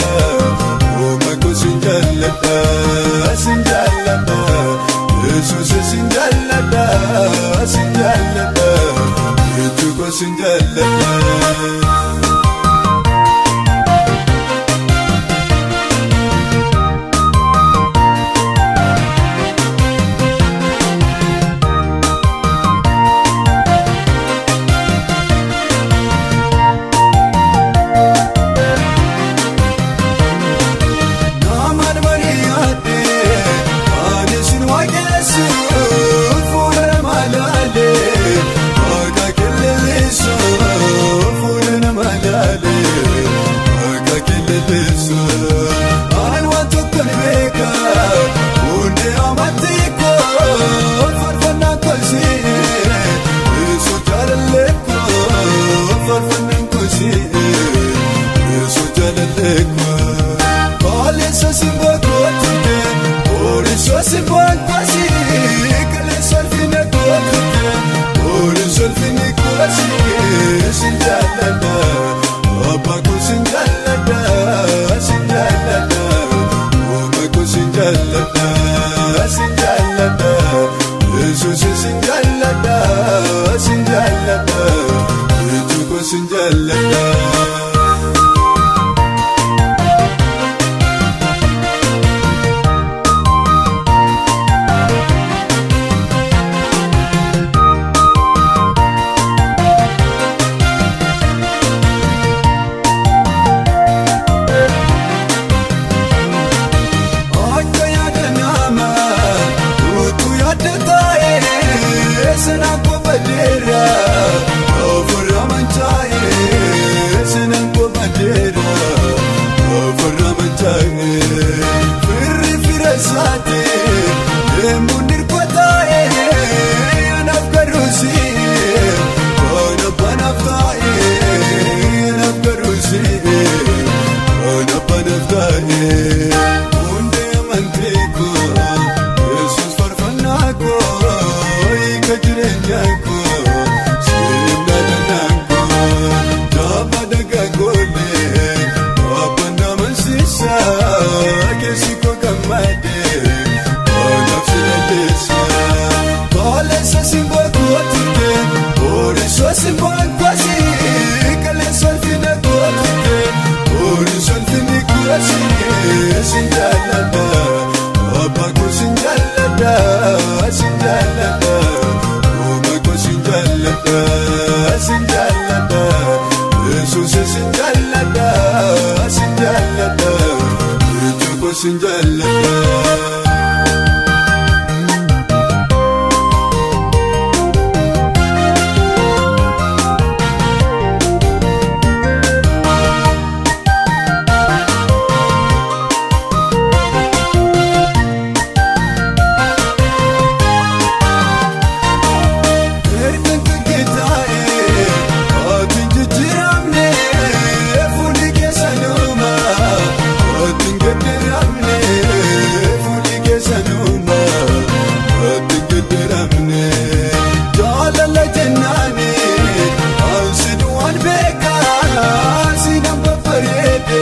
jaalladha, Uumaa koo sin jaalladha, sin jaalladha, Yesuus sin jaalladha, sin jaalladha, Ijji koo sin jaalladha. Namaan mari'adhee ani sin waaqessu fuula nama laalee waaqa qilleessu fuula nama laalee waaqa qilleessu. Ani waan tokko ni beeka hundee amantii koo faarfannaan kosii Yesuus jaalallee koo faarfannaan kosii Yesuus jaalallee koo. Kaleessa simboo kootuute, oolisa simboo koosi, kaleessa olfina kootuute, oolisa olfini koosi, sin jaalladha, abbaa koo sin jaalladha, sin jaalladha, uumaa koo sin jaalladha, sin jaalladha, Yesuus sin jaalladha, sin jaalladha, ijji koo sin jaalladha. Akka yaada namaa utuu yaadda taa'ee sinaan qofadeera ofirra mancaa'ee sinaan qofadeera ofirra mancaa'ee firri fira isaatee deemuun hirkoo taa'ee anaaf garuusi kan abbanaaf taa'ee anaaf garuusi kan abbanaaf taa'ee. Hundee amantii koo Yesuus faarfannaa koo hiika jireenyaa koo siimna danaan koo jaaba dagaagoolee abbaan amansiisa keessi koo gammadee anaaf si lalleessa. Kaleessa simboo kootuute oolisa simboo koosi kaleessa olfina kootuute oolisa olfini koosi sin jaalladha abbaa koo sin jaalladha sin jaalladha uumaa koo sin jaalladha sin jaalladha Yesuus sin jaalladha sin jaalladha ijji koo sin jaalladha. Erga taa'ee ati jijjiiramne fuulli keessa nuuma ati gaddaramne fuulli keessa nuuma ati gaddaramne jaalala jennaani ansi du'aan beeka sinaan babbareede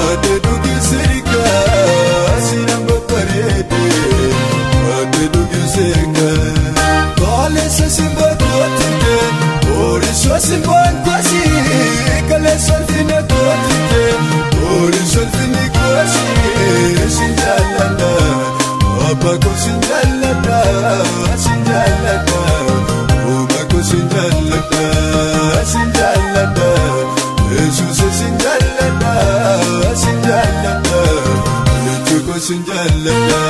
ati dhugi sirka sinaan babbareede ati dhugi sirka. Kaleessa simboo kootuute, oolisa simboo koosi, kaleessa olfina kootuute, oolisa olfini koosi, sin jaalladha, abbaa koo sin jaalladha, sin jaalladha, uumaa koo sin jaalladha, sin jaalladha, Yesuus sin jaalladha, sin jaalladha, ijji koo sin jaalladha.